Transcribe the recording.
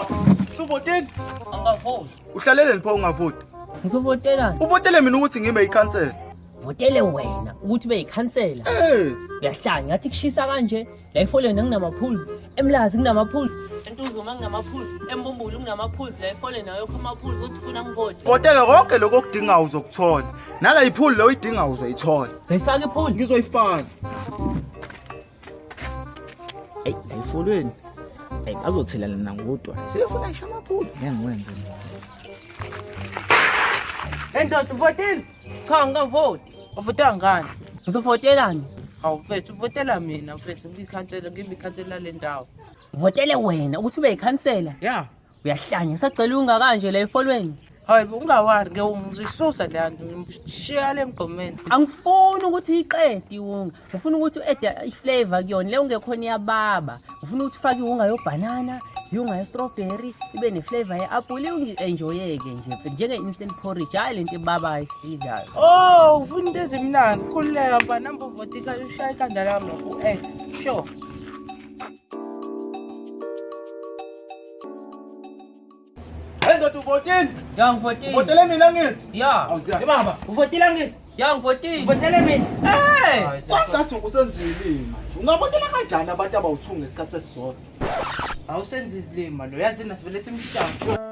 Ndoda, usuvotile? Angavoti. Uhlaleleni pho ungavoti? Ngizovotelani? Uvotele mina ukuthi ngibe yikhansela. Votele wena ukuthi ube yikhansela. Eh, Uyahlanya ngathi kushisa kanje. La efoleni kunama-pools, eMlazi kunama-pools, eNtuzuma kunama-pools, eMbumbulu kunama-pools, la efoleni awekho ama-pools kodwa ufuna ngivote. Votela konke lokho okudingayo uzokuthola. Nala ipool lo uyidingayo uzoyithola. Uzoyifaka ipool? Ngizoyifaka. Eyi, la efolweni. Eyi, bazothelelana ngodwa. Sebefuna ngisho amaphuli. Ngeke ngiwenze mina. Hey ndoda uvotile? Cha ngingavoti. Uvotela ngani? Ngizovotelani? Hawu mfethu uvotela mina mfethu ngikhansela ngibe ikhansela le ndawo. Votele wena ukuthi ube yikhansela. Ya. Uyahlanya ngisacela ungakanje la efolweni. Hayi bo ungawari ngeke ngizisusa le nto ngishiya le mgqomeni. Angifuni ukuthi uyiqede iwunga. Ngifuna ukuthi u-add i-flavor kuyona le ungekhona iyababa. Ngifuna ukuthi ufake iwunga yobhanana, iwunga ye-strawberry, ibe ne-flavor ye-apple ungi-enjoyeke nje njenge-instant porridge. Hhayi lento ebabayo esiyidlayo. Oh ufuna into ezimnandi khululeka mfana namba uvota ushaya ikhanda lami lapho u-add. Sure. Hey ndoda uvotile? Ya ngivotile. Uvotele mina ngithi? Ya. Awuziya. Hey baba uvotile ngithi? Ya ngivotile. Uvotele mina? Hey! Kwangathi usenzile manje. Ungavotela kanjani abantu abawu2 ngesikhathi esisodwa? Awusenzi izilima lo yazi nasivele simshaya.